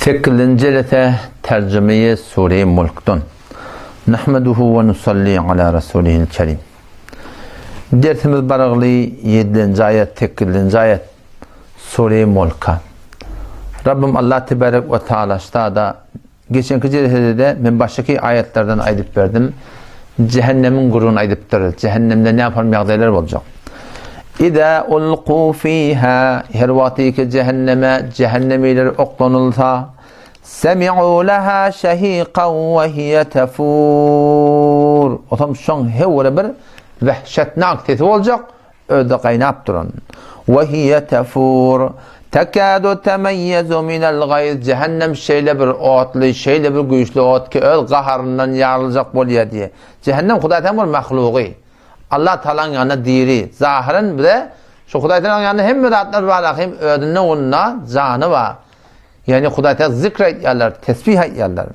Sekizinji jelese Terjümeýi Sure-i Mulkdan. Nahmeduhu we nusalli ala rasulihil kerim. Dersimiz baragly ýedilenji aýat, sekizinji aýat Sure-i Mulka. Rabbim Allah tebarek we taala ştada Geçenki jelesede-de men başdaky aýatlardan aýdyp berdim. Jähennemiň gürrüňini aýdypdyr. Jähennemde nähili ýagdaýlar boljak? Iza ulqu fiha her wagty ki jähenneme jähennemiler oklanylsa semi'u laha şahiqan we hiye tafur. Otam şoň hewre bir wehşetnak sesi boljak. Özi gaýnap duran. Ve hiye tefur. Tekadu temeyyezu minel gaýz. Jähennem şeýle bir otly, şeýle bir güýçli ot ki, öz gaharyndan ýaryljak bolýar diýýär. Jähennem Hudaý Tagalaň bir mahlugy. Allah Tagalaň ýanynda diri. Zahyran bize şu Hudaý Tagalaň ýanynda hemme zatlar bar, ahim özünde onda jany bar. Ýagny Hudaý Tagala zikr aýtýarlar, tesbih aýtýarlar.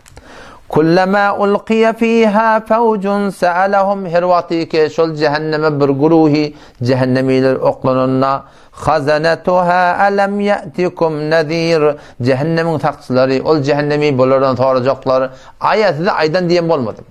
Kullama ulqiya fiha fawjun sa'alahum her wagty ki şol jähenneme bir guruhy jähennemiler oklananda hazanatuha alam ya'tikum nazir jähennemiň sakçylary ol jähennemi bulardan sorajaklar aýa size aýdan diýen bolmadymy?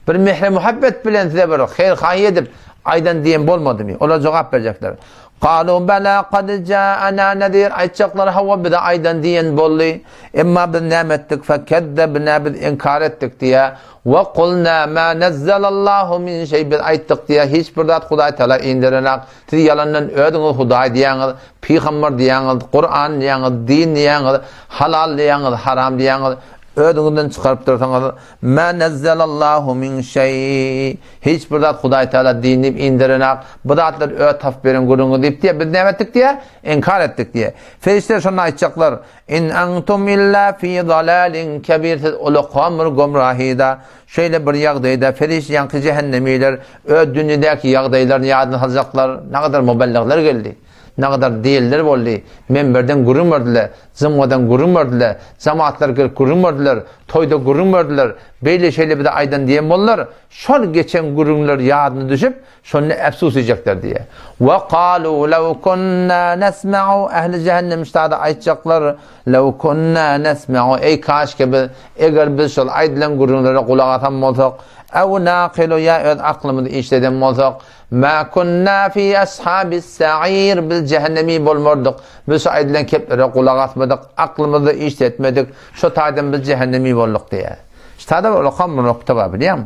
Bir mähre-muhabbet bilen size bir haýyr-haýy edip aýdan diýen bolmadymy? Olar jogap berjekler. Galu bela kad ja'ana nazir aýtjaklar hawa bize aýdan diýen boldy. Emma biz näme etdik? Fekezzebna biz inkar etdik diýä. We kulna ma nazzalallahu min şeý biz aýtdyk diýä. Hiç bir zat Hudaý Taala indirenak. Siz ýalandan özüňiz Hudaý diýýäňiz, pygamber diýýäňiz, Kuran diýýäňiz, din diýýäňiz, halal diýýäňiz, haram diýýäňiz. Özüňizden çykaryp dursaňyz, Mä nezzelallahu min şeý. Hiç bir zat Hudaý Teala din diýip indirenak. Bu zatlar öz tapyp beren gürrüňiňiz diýip diýýär. Biz näme etdik diýýär? Inkar etdik diýýär. Perişdeler şonda aýtjaklar, In antum illa fi zalalin kebir siz ulakan bir gümrahyda, şeýle bir ýagdaýda periş ýaňky jähennemiler öz dünýedäki ýagdaýlaryny ýadyna saljaklar. Nagadar mubellyglar geldi. Nagadar deliller boldy. Menberden gürrüň berdiler. Jymgadan gürrüň berdiler. Jamatlar gelip gürrüň berdiler. Toýda gürrüň berdiler. Beýle-şeýle bize aýdan diýen boldular. Şol geçen gürrüňler ýadyna düşüp, şonda äpsus diýjekler diýýär. We kalu lew kunna nesma'u ähli jähennem ştada aýtjaklar, lew kunna nesma'u eý kaşke biz, eger biz şol aýdylan gürrüňlere gulak asan bolsak, ew nakilu ýa öz aklymyzy işleden bolsak, Mä kunna fi ashabis sa'ir biz jähennemi bolmardyk. Biz şu aýdylan keplere gulak asmadyk, aklymyzda işletmedik. Şo taýdan biz jähennemi bolduk diýýär. Şu taýda bir ulakam bir nokta bar bilýäňmi?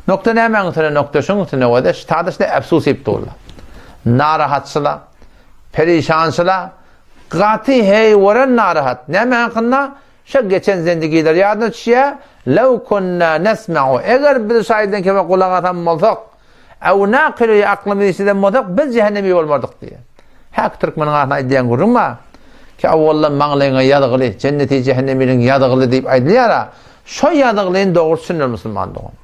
Nokta nämäň üstüne nokta şuň üstüne bolýar. Şu taýda şeýle äpsus diýip durlar. Narahatçyla, perişançyla, gaty heýweren narahat. Näme hakynda? Şo geçen zendigiler ýadyna düşýär. Lew kunna nesma'u eger biz şu aýdylan kepe gulak asan bolsak, Ew nakyly aklymyzy işleden bolsak, biz jähennemi bolmardyk diýýär. Häk türkmeniň arasynda aýdylýan gürrüň bar. Ki awwaldan maňlaýyňa ýazgyly, jenneti jähenneminiň ýazgyly diýip aýdylýar-a. Şo ýazgylyny dogry düşüner musulman dogan.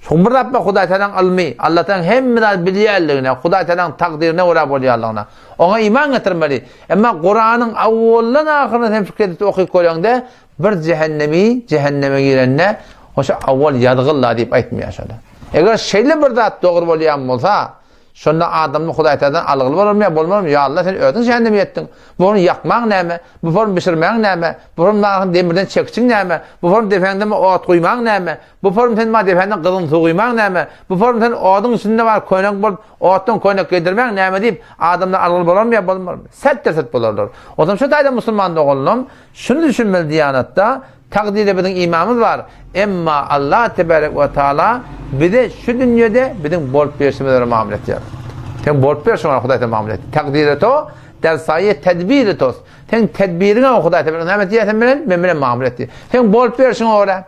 Şo bir zat bar Hudaý Tagalaň ylmy, Allah Tagalaň hemme zady bilýänligine, Hudaý Tagalaň takdyryna görä bolýanlygyna. Oňa iman getirmeli. Emma Kuranyň awwaldan ahyryna sen pikir edip okyp göreňde, Bir jähennemi jähenneme girende, hoşa awwal ýazgyl-la diýip aýtmaýar şonda. Eger şeýle bir zat dogry bolýan bolsa, şonda adamda Hudaý Tagaladan algyly bolarmy ýa bolmarmy? Ýa Allah sen özüň jähenneme ýetdiň. Bu formy ýakmaň näme? Bu formy bişirmäň näme? Bu formy maňa demirden çekiçiň näme? Bu formy depäňde ot guýmaň näme? Bu formy sen maňa depäňden gyzgyn suw guýmaň näme? Bu formy sen oduň içinde bar köýnek bolup, otdan köýnek geýdirmäň näme diýip, adamlar algyly bolarmy ýa bolmarmy? Sert-de-sert bolarlar. Onsoň şu taýda musulman doganlarym, Şuny düşünmeli Diýanatda takdyra biziň imanymyz bar, emma Allah tebarek we taala bize şu dünýede biziň bolup berşimize görä muamele etýär. Sen bolup berşiňe görä Hudaý sana muamele etýär. Takdyry to der saýy tedbiri tos. Sen tedbiriňe görä Hudaý tebarek näme etýär sen bilen? Men bilen muamele etýär. Sen bolup berşiňe görä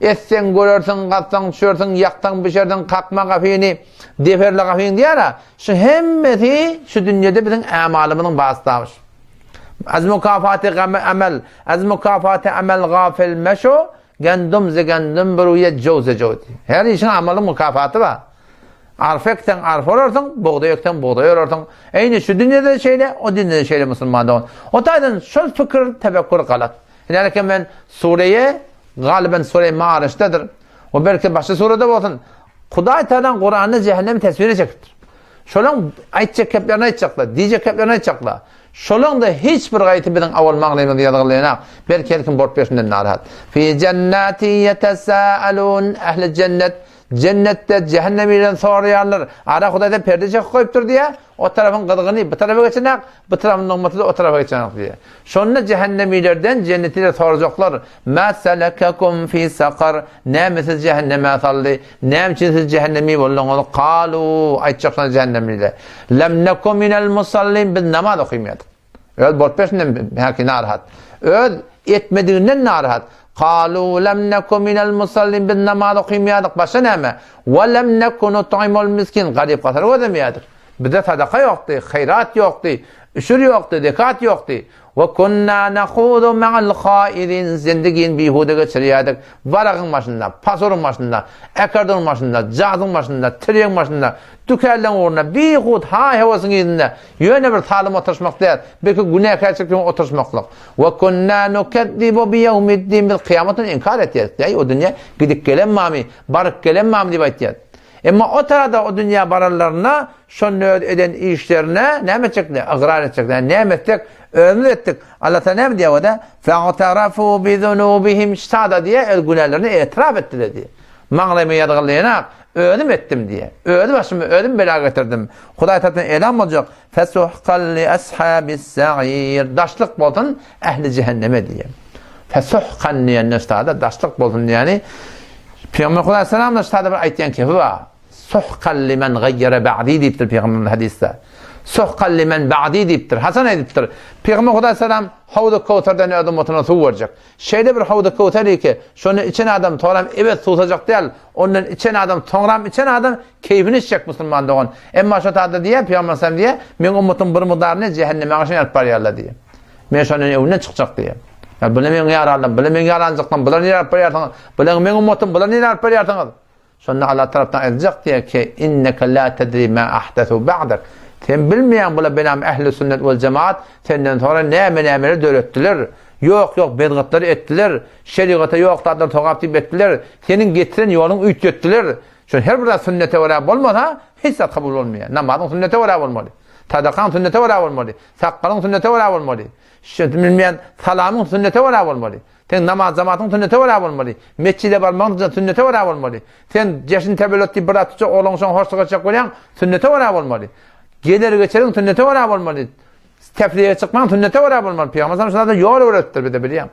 etseň görersiň, gazsaň düşersiň, ýaksaň bişersiň, kakma gapyny, deperle gapyny diýär-a. Şu hemmesi şu dünýede biziň ämalymyzyň basdawyş. Az mukafaty gamy amel, az mukafaty amel gafil meşo, gendum ze gendum bir jow ze jow. Her işiň amalyň mukafaty bar. Arpa ekseň arpa orarsyň, bugdaý ekseň bugdaý orarsyň. Eýni şu dünýede şeýle, o dünýede şeýle musulman dogan. O taýdan şol pikir, tefekkür galat. Ine men sureýe, galyban sure Maryşdadyr. O belki başga surede bolsun. Hudaý Taala Kuranda cehennemi teswire çekipdir. Şolaň aýtjak geplerini aýtjaklar, diýjek geplerini aýtjaklar. Şolaň-da hiç bir gaýty biziň awal maňlaýymyzda ýazgylanak. Belki her kim bolup ýörşünden narahat. Fi jennati ýetesâelûn, ähli jennet, jennetde jähennemilerden soraýarlar. Ara Hudaýdan perde çekip goýupdyr diýýär. O tarapyň gyzgyny bu tarapa geçenak, bu tarapyň nygmaty-da o tarapa geçenak diýýär. Şonda jähennemilerden jennetiler sorajaklar, Mâ selekekum fî sakar, näme sizi jähenneme saldy? Näme üçin siz jähennemi bolduňyz? Kalu, aýtjak şonda jähennemliler, Lem neku minel musallin, biz namaz okymýardyk. Öz bolup berşinden häki narahat. Öz etmediginden narahat. Kalu lem neku minel musallin, biz namaz okymýardyk. Başga näme? Ve lem neku nut'imul miskin, garyp-gasary gözlemeýärdik. Bizde sadaka ýokdy, haýrat ýokdy, üşür ýokdy, zekat ýokdy. We kunna nahudu ma'al haidin, zendigini bihuda geçirýärdik. Waragyň başynda, pasoryň başynda, äkerdiň başynda, jazyň başynda, tirýegiň başynda, dükänleň ugrunda bihud haý-höwesiň yzynda ýöne bir salym oturyşmak däl, belki günäkärçilik bilen oturyşmaklyk. We kunna nukezzibu biýewmiddin, biz kyýamatyny inkar etýäris. Äý, o dünýä gidip gelen barmy, baryp gelen barmy diýip aýtýarys. Emma o tarada o dünýä baranlarynda şonda öz eden işlerine näme etjekler? Ygrar etjekler. Näme etsek, özümiz etdik. Allah Taala näme diýýär o-da? Fa'tarafu bi-zunubihim sada diýýär, öz günälerini etirap etdiler diýýär. Maňlaýyma ýazgylýanak, özüm etdim diýýär. Öz başyma özüm bela getirdim. Hudaý tarapyndan elan boljak. Fesuhkan li ashabis sa'ir. Daşlyk bolsun ähli jehenneme diýýär. Fesuhkan diýende sada daşlyk bolsun diýýäni Pygamber Hudaý salam da sada bir aýtýan kefi bar. Suhkan limen gaýyra ba'di diýipdir Pygamberimiz hadysda. Suhkan limen ba'di diýipdir. Haçan aýdypdyr? Pygamber Hudaý salam Hawzy Köwserden öz ummatyna suw berjek. Şeýle bir Hawzy Köwser ki, şony içen adam soňram ebet suwsajak däl. Ondan içen adam soňram içen adam keýfini içjek musulman dogan. Emma şo tada diýýär Pygamber salam diýýär, meň ummatym bir mukdaryny jähenneme aşyny alyp barýarlar diýýär. Men şondan öňünden çykjak diýýär. Ýa bular meň ýaranlarym, bular meň ýaranjyklarym, bular nirä alyp barýarsyňyz? Bular meň ummatym, bular nirä alyp barýarsyňyz? Şonda Allah tarapdan aýdyljak diýýär ki, inneke la tedri ma ahdesu ba'dak. Sen bilmeýäň bular benam ehli sünnet wal jemaat senden soňra näme-nämeleri döretdiler. Ýok, ýok bedgatlary etdiler. Şerigata ýok zatlary sogap diýip etdiler. Seniň getiren ýoluňy üýtgetdiler. Şol her bir zat sünnete görä bolmasa, hiç zat kabul bolmaýar. Namazyň sünnete görä bolmaly. Sadakaň sünnete görä bolmaly. Sakgalyň sünnete görä bolmaly. Bilmeýän salamyň sünnete görä bolmaly. Sen namaz jamatyň sünnete görä bolmaly. Metjide barmagyň sünnete görä bolmaly. Sen jeşin tebelet diýip bir zat tutjak ogluň şoň hoşluk etjek bolýaň, sünnete görä bolmaly. Geler geçeriň sünnete görä bolmaly. Tefriýe çykmaň sünnete görä bolmaly. Pygamber sallallahu aleyhi ve sellem ýol öwretipdir bize bilýän.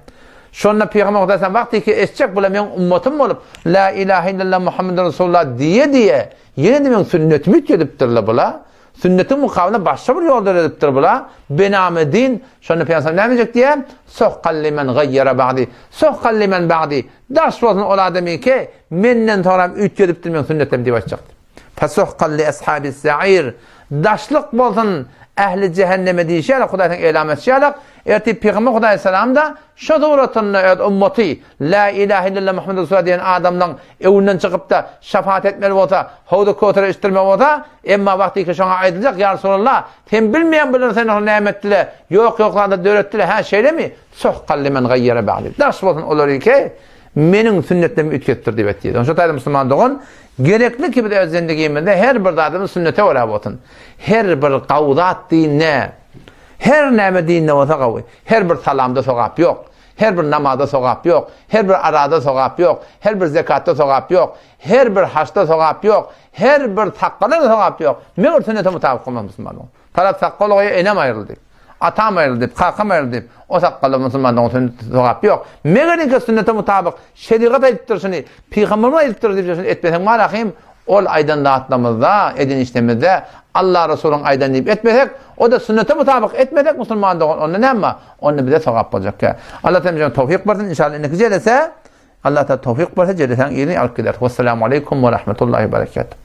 Şonda Pygamber Hudaý sen wagty ki eşitjek bula meň ummatym bolup la ilahe illallah Muhammedur Resulullah diýe diýe ýene-de meň sünnetimi üýtgedipdirler bula. Sünnetiň mukabylynda başga bir ýol döredipdir bula, bename din, şonda Pygamberimiz näme diýjek diýýär? Suhkan limen gaýýara ba'di, suhkan limen ba'di, daş bolsun ol adamyňky, menden soňram üýtgedipdir meň sünnetlerimi diýip aýtjakdy. Fesuhkan li ashabis sa'ir, daşlyk bolsun ähli jähenneme diýşi ýaly Hudaýyň elam etşi ýaly, ertir Pygamber Hudaý salam-da şo suratynda öz ummaty La ilahe illallah Muhammed Resulullah diýen adamlaň öňünden çykyp-da şafaat etmeli bolsa, Howzy Köwsere içdirmeli bolsa, emma wagtyky şoňa aýdyljak, Ýa Resulallah, sen bilmeýäň bular seni ol näme etdiler, ýok ýok zatlar döretdiler, hä şeýlemi? Suhkan limen gaýýara ba'di. Daş bolsun olaryky, meniň sünnetlerimi üýtgetdir diýip aýtýar. Şo taýda musulman dogan, gerekli ki biz öz zendigimizde her bir zadymyz sünnete görä bolsun. Her bir gawy zat dinde, her näme dinde bolsa gawy. Her bir salamda sogap ýok. Her bir namazda sogap ýok, her bir arada sogap ýok, her bir zekatda sogap ýok, her bir haçda sogap ýok, her bir sakgalda-da sogap ýok. Meger sünnete mutabyk bolmaz musulmanyň. Tarap sakgal goýa enem aýryldy, atam aýryldy, kakam aýryldy diýip, o sakgalda musulmanyň sünnete sogap ýok. Meger inki sünnete mutabyk şerigat aýdypdyr şuny, pygamberimiz aýdypdyr diýip şuny etmeseň bar ahym, Ol aýdan zatlarymyzda, eden işlerimizde Allah Resulyň aýdan diýip etmesek, o-da sünnete mutabyk etmesek musulman dogan onda näme bar? Onda bize sogap boljakka. Allah taala bize towfyk bersin. Inşallah indiki jelese Allah taala towfyk berse jelesäň ýerini alyp gideris. Wessalamu aleýkum we rahmetullahi we berekatuh.